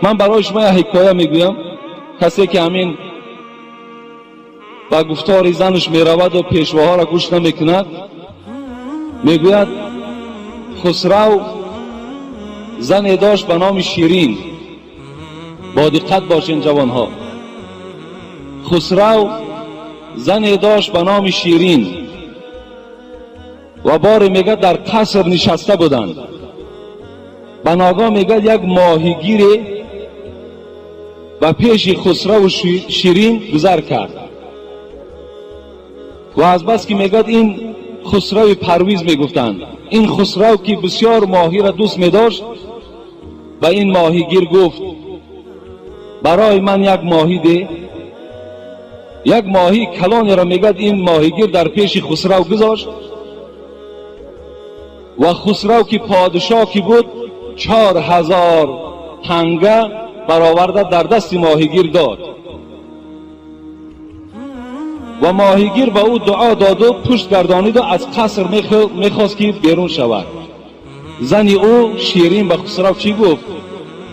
Ман барои шумо як ҳикоя мегӯям. Касе ки ҳамин ба гуфтори занаш мераваду пешвоҳоро гӯш намекунад, мегӯяд: Хусрав зане дошт ба номи Ширин. Бо диққат бошен, ҷавонҳо. Хусрав зане дошт ба номи Ширин ва боре, мегӯяд, дар қаср нишаста буданд. Ба ногоҳ, мегӯяд, як моҳигире ба пеши Хусраву Ширин гузар кард ва азбаски, мегӯяд, ин Хусрави Парвиз мегуфтанд, ин Хусрав ки бисёр моҳиро дӯст медошт, ба ин моҳигир гуфт: «Барои ман як моҳӣ де». Як моҳии калонеро, мегӯяд, ин моҳигир дар пеши Хусрав гузошт ва Хусрав ки подшоҳ ки буд, 4000 танга бароварда дар дасти моҳигир дод ва моҳигир ба ӯ дуо доду пушт гардониду аз қаср мехост ки берун шавад. Зани ӯ Ширин ба Хусрав чӣ гуфт?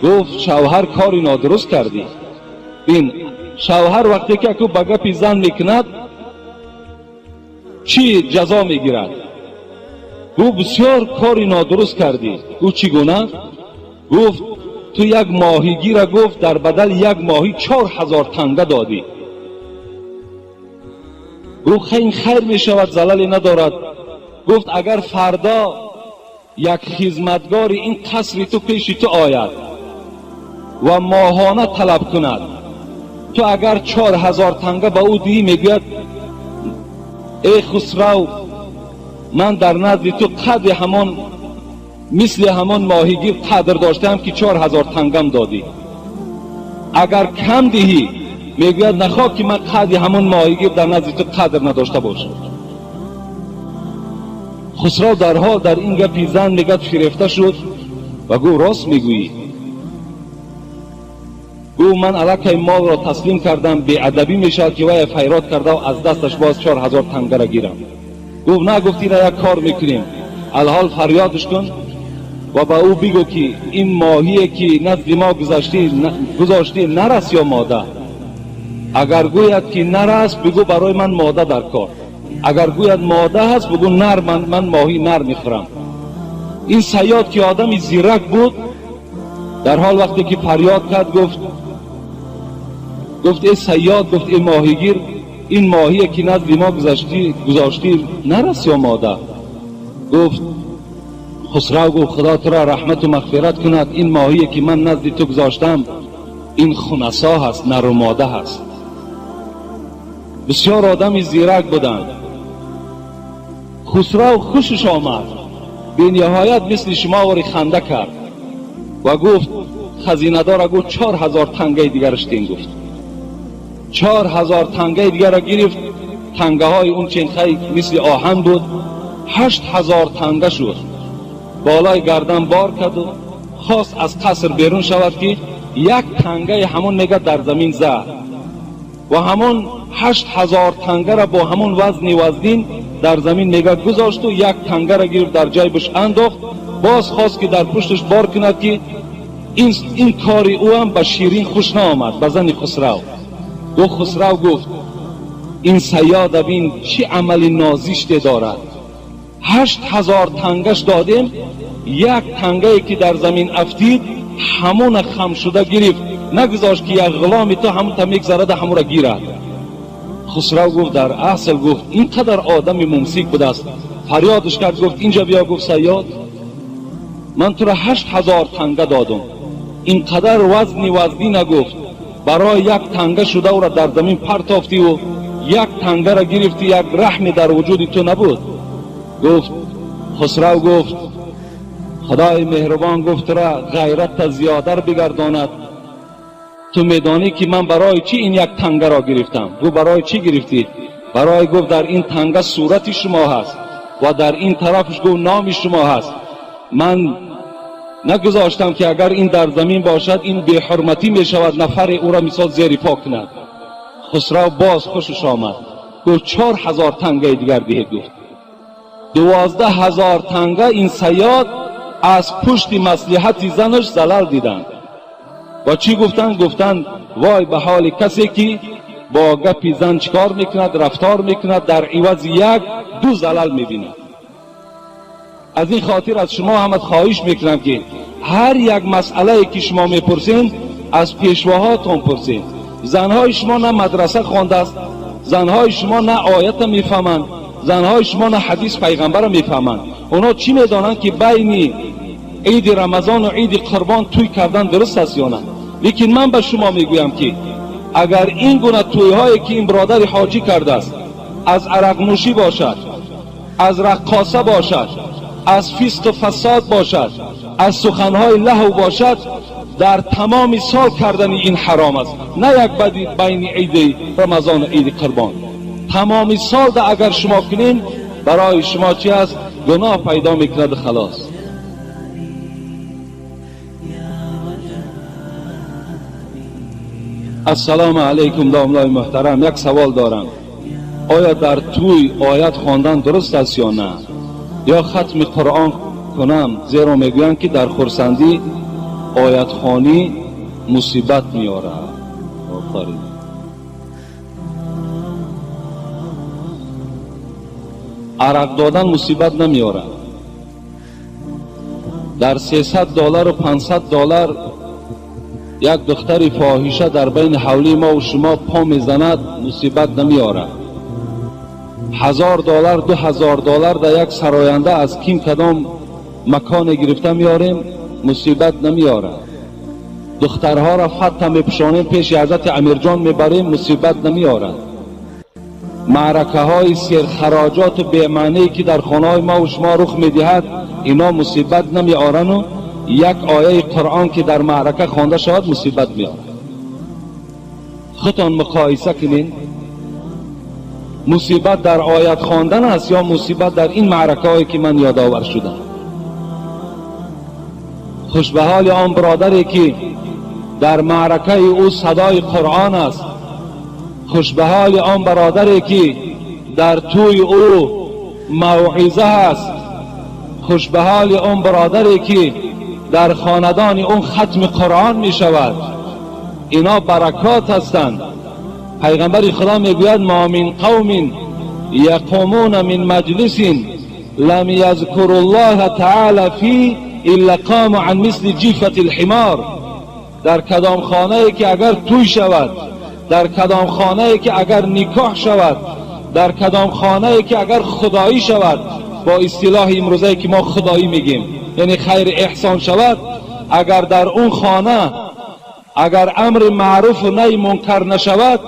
Гуфт: «Шавҳар, кори нодуруст кардӣ». Бин, шавҳар вақте ки аку ба гапи зан мекунад, чӣ ҷазо мегирад? Гуфт: «Бисёр кори нодуруст кардӣ». Гуфт: «Чӣ гуна?» Гуфт: «Ту як моҳигира, гуфт, дар бадали як моҳӣ 4000 танга додӣ». Гуфт: «Ин хайр мешавад, залале надорад». Гуфт: «Агар фардо як хизматгори ин қасри ту пеши ту ояд ва моҳона талаб кунад, ту агар 4000 танга ба ӯ диҳӣ, мегӯяд: эй Хусрав, ман дар назди ту қадри ҳамон мисли ҳамон моҳигир қадр доштаам, ки 4000 тангам додӣ. Агар кам диҳӣ, мегӯяд, нахоҳ ки ман қадри ҳамон моҳигир дар назди ту қадр надошта бошам». Хусрав дарҳол дар ин гапи зан, мегӯяд, фирефта шуд ва гуфт: «Рост мегӯӣ». Гуфт: «Ман аллакай молро таслим кардам, беадабӣ мешавад, ки вая файрод карда аз дасташ боз 4000 тангара гирам». Гуфт: «На», гуфт, «ина як кор мекунем, алҳол фарёдш кун ва ба ӯ бигӯ, ки ин моҳие ки назди мо гузоштӣ, нар аст ё мода. Агар гӯяд, ки нар аст, бигӯ, барои ман мода дар кор. Агар гӯяд, мода ҳаст, бигӯ, нар, ман моҳии нар мехӯрам». Ин сайёд ки одами зирак буд, дар ҳол вақте ки фарёд кард, гуфт: «Э сайёд, гуфт, э моҳигир, ин моҳие ки назди мо гузоштӣ, нар аст ё мода?» Гуфт Хусрав, гуфт: «Худо туро раҳмату мағфират кунад, ин моҳие ки ман назди ту гузоштам, ин хунасо ҳаст, нару мода ҳаст». Бисёр одами зирак буданд. Хусрав хушаш омад бениҳоят, мисли шумовори ханда кард ва гуфт, хазинадора гуфт: «4000 тангаи дигараш тин». Гуфт, 4000 тангаи дигарро гирифт. Тангаҳои он ченхай мисли оҳан буд, 8000 танга шуд. Болои гардан бор карду хост аз қаср берун шавад, ки як тангаи ҳамон, мега, дар замин зад ва ҳамон 8000 тангара бо ҳамон вазни вазнин дар замин, мега, гузошту як тангара гирифт, дар ҷайбаш андохт. Боз хост, ки дар пушташ бор кунад, ки ин кори ӯам ба Ширин хуш наомад, ба зани Хусрав. Гуфт, Хусрав гуфт: «Ин сайёда бин, чӣ амали нозиште дорад. 8000 тангаш додем, як тангае ки дар замин афтид, ҳамона хам шуда гирифт, нагузошт, ки як ғуломи ту ҳамонта мегзарада, ҳамонро гирад». Хусрав гуфт: «Дар асл, гуфт, ин қадар одами мумсик будааст». Фарёдш кард, гуфт: «Инҷа биё». Гуфт: «Сайёд, ман туро 8000 танга додум, ин қадар вазни вазнина, гуфт, барои як танга шуда ӯро дар замин партофтиву як тангара гирифтӣ, як раҳме дар вуҷуди ту набуд». Гуфт Хусрав, гуфт: «Худои меҳрубон, гуфт, тура ғайратта зиёдар бигардонад. Ту медонӣ, ки ман барои чӣ ин як тангаро гирифтам?» Гуфт: «Барои чӣ гирифтӣ?» «Барои, гуфт, дар ин танга сурати шумо ҳаст ва дар ин тарафаш, гуфт, номи шумо ҳаст. Ман нагузоштам, ки агар ин дар замин бошад, ин беҳурматӣ мешавад, нафаре ӯро мисол зери по кунад». Хусрав боз хушаш омад, гуфт: «4000 тангаи дигар диҳед». Гуфт, 12 000 танга ин сайёд аз пушти маслиҳати занаш залал диданд. و چی گفتند؟ گفتند وای به حال کسی که با گپی زن چکار میکند، رفتار میکند، در عوض یک دو زلل میبیند. از این خاطر از شما هم خواهش میکنم که هر یک مسئله که شما میپرسین از پیشواهاتون پرسین. زنهای شما نه مدرسه خوانده است، زنهای شما نه آیت میفهمند، زنهای شما نه حدیث پیغمبر میفهمند. اونا چی میدانند که بین عید رمضان و عید قربان توی کردن درست است یا نه؟ لیکن من به شما میگویم که اگر این گونه تویهایی که این برادر حاجی کرده است از عرق نوشی باشد، از رقاصه باشد، از فسق و فساد باشد، از سخنهای لهو باشد، در تمام سال کردن این حرام است، نه یک بدی بین عید رمضان و عید قربان. تمام سال ده اگر شما کنین برای شما چی است؟ گناه پیدا میکند. خلاص. السلام علیکم داملای محترم، یک سوال دارم. آیا در توی آیت خواندن درست است یا نه؟ یا ختم قرآن کنم؟ زیرا میگویند که در خرسندی آیت خوانی مصیبت میاره. آفرین. عرق دادن مصیبت نمیاره. در $300 و $500 یک دختر فاحشه در بین حولی ما و شما پا میزند، مصیبت نمیاره. $1000 $2000 در یک سراینده از کیم کدام مکان گرفته میاریم، مصیبت نمیاره. دخترها را فتح میپوشانیم پیش حضرت امیرجان میبریم، مصیبت نمیاره. معرکه های سرخراجات بی‌معنی که در خانه های ما و شما رخ میدهد، اینا مصیبت نمیارن و یک آیه قرآن که در معرکه خوانده شود مصیبت میاره. خودتان مقایسه کنین، مصیبت در آیت خواندن است یا مصیبت در این معرکه هایی که من یادآور شدم؟ خوش به حال آن برادری که در معرکه او صدای قرآن است، خوش به حال آن برادری که در توی او موعظه است، خوش به حال آن برادری که در خاندان اون ختم قرآن می شود. اینا برکات هستند. پیغمبر خدا میگوید ما من قوم یقومون من مجلس لم یذکر الله تعالی فی الا قاموا عن مثل جیفة الحمار. در کدام خانه ای که اگر توی شود، در کدام خانه ای که اگر نکاح شود، در کدام خانه ای که اگر خدایی شود، با اصطلاح امروزه که ما خدایی میگیم یعنی خیر احسان شود، اگر در اون خانه اگر امر معروف و نهی منکر نشود،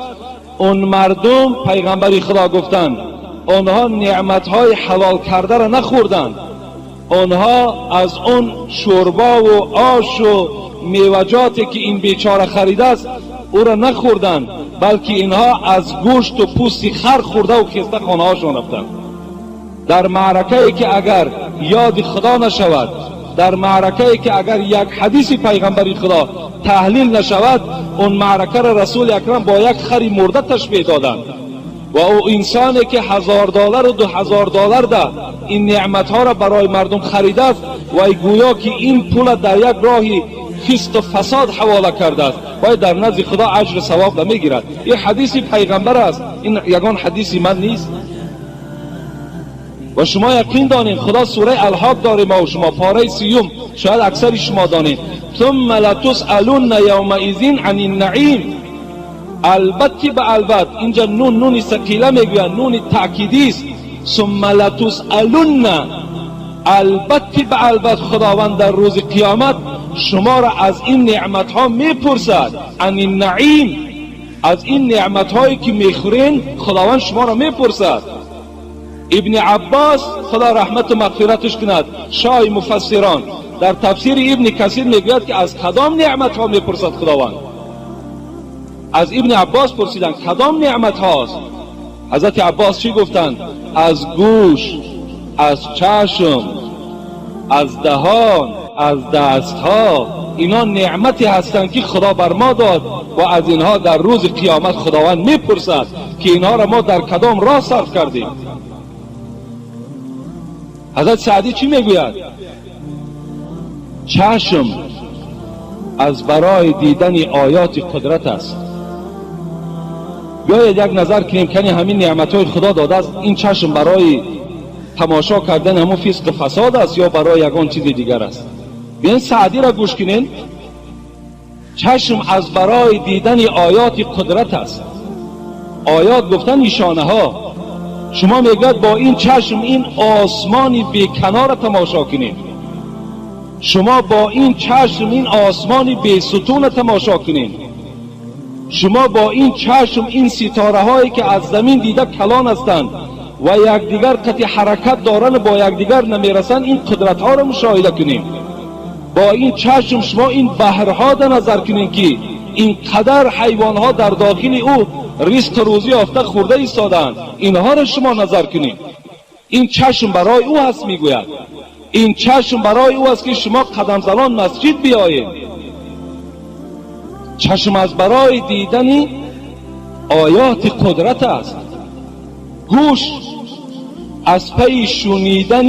اون مردم پیغمبر خدا گفتند آنها نعمتهای حلال کرده را نخوردند، آنها از اون شوربا و آش و میوجاتی که این بیچاره خریده است او را نخوردند، بلکه اینها از گوشت و پوست خر خورده و خسته خانه هاشون رفتند. در معرکه ای که اگر یاد خدا نشود، در معرکه ای که اگر یک حدیث پیغمبر خدا تحلیل نشود، اون معرکه را رسول اکرم با یک خری مرده تشبیه دادند. و او انسانی که $1000 و $2000 ده این نعمت ها را برای مردم خریده است و گویا که این پول در یک راهی فسق و فساد حواله کرده است و در نزد خدا اجر ثواب نمیگیرد. این حدیث پیغمبر است، این یگان حدیث من نیست. و شما یقین دانین خدا سوره الحاق داره ما و شما پاره 30، شاید اکثر شما دانین، ثم لتسألن یومئذ عن النعیم. البته به البته اینجا نون نون ثقیله میگوید، نون تأکیدی است. ثم لتسألن، البته به البته خداوند در روز قیامت شما را از این نعمت ها میپرسد. عن النعیم، از این نعمت هایی که میخورین خداوند شما را میپرسد. ابن عباس خدا رحمت و مغفرتش کند، شاه مفسران، در تفسیر ابن کثیر میگوید که از کدام نعمت ها میپرسد خداوند؟ از ابن عباس پرسیدن کدام نعمت هاست؟ حضرت عباس چی گفتند؟ از گوش، از چشم، از دهان، از دست ها، اینا نعمتی هستند که خدا بر ما داد و از اینها در روز قیامت خداوند میپرسد که اینها را ما در کدام راه صرف کردیم. حضرت سعدی چی میگوید؟ چشم از برای دیدن آیات قدرت است. بیایید یک نظر کنیم کنی همین نعمتهای خدا داده است، این چشم برای تماشا کردن همون فسق فساد است یا برای یگان چیز دیگر است؟ بیاین سعدی را گوش کنین. چشم از برای دیدن آیات قدرت است. آیات گفتن نشانه ها. شما میگوید با این چشم این آسمانی بی کنار تماشا کنید، شما با این چشم این آسمانی بی ستون تماشا کنید، شما با این چشم این ستاره هایی که از زمین دیده کلان هستند و یکدیگر قطع حرکت دارن با یکدیگر نمیرسند، این قدرت ها را مشاهده کنید. با این چشم شما این بحرها در نظر کنید که این قدر حیوان ها در داخل او رزق روزی یافته خورده ایستادند، اینها را شما نظر کنید. این چشم برای او هست. میگوید این چشم برای او است که شما قدم زنان مسجد بیایید. چشم از برای دیدن آیات قدرت است. گوش از پی شنیدن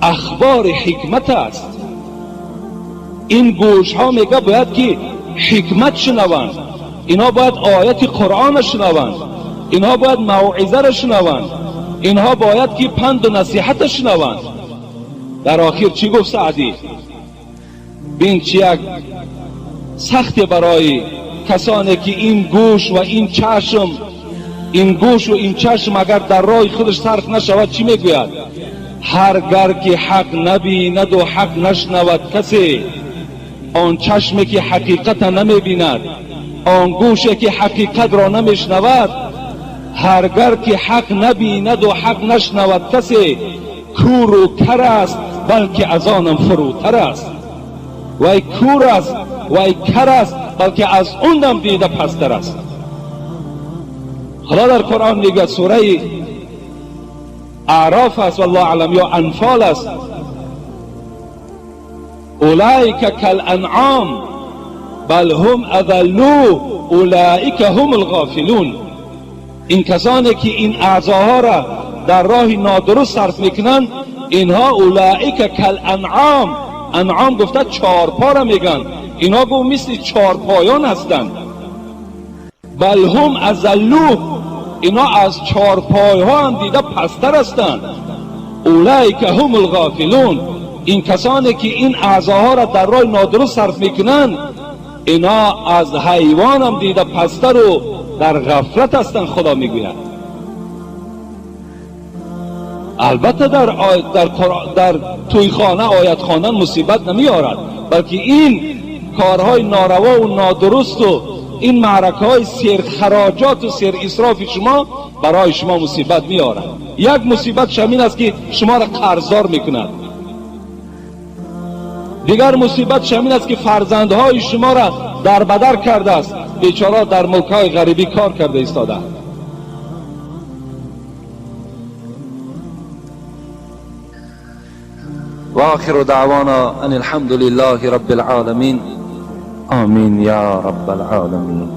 اخبار حکمت است. این گوش ها میگه باید که حکمت شنوند، اینها باید آیت قرآن شنوند، اینها باید موعظه را شنوند، اینها باید که پند و نصیحت شنوند. در آخر چی گفت سعدی؟ بین چی یک سخت برای کسانی که این گوش و این چشم، این گوش و این چشم اگر در راه خودش صرف نشود چی میگوید؟ هرگر که حق نبیند و حق نشنود کسی، آن چشمی که حقیقت نمیبیند، آن گوشی که حقیقت را نمیشنود، هرگر که حق نبیند و حق نشنود کسی، کور و کر است بلکه از آنم فروتر است. وای کور است، وای کر است، بلکه از اونم دیده پستر است. خدا در قرآن میگه سوره اعراف است والله اعلم یا انفال است، اولئک کالانعام بل هم اضلوا اولئک هم الغافلون. این کسانی که این اعضاها را در راه نادرست صرف میکنند، اینها اولئک کالانعام، انعام گفته چارپا را میگن، اینها گفت مثل چارپایان هستند. بل هم اضلوا، اینا از چارپای ها هم دیده پستر هستند. اولئک هم الغافلون، این کسانی که این اعضاها را در راه نادرست صرف میکنند، اینا از حیوان هم دیده پستر و در غفلت هستند. خدا میگوید البته در توی خانه آیت خواندن مصیبت نمیارد، بلکه این کارهای ناروا و نادرست و این معرکه های سیر خراجات و سیر اسراف شما برای شما مصیبت میارد. یک مصیبت شمین است که شما را قرضدار میکند. دیگر مصیبت شمین است که فرزندهای شما را در بدر کرده است، بیچاره در ملک‌های غریبی کار کرده ایستاده. و آخر دعوانا ان الحمد لله رب العالمین. آمین یا رب العالمین.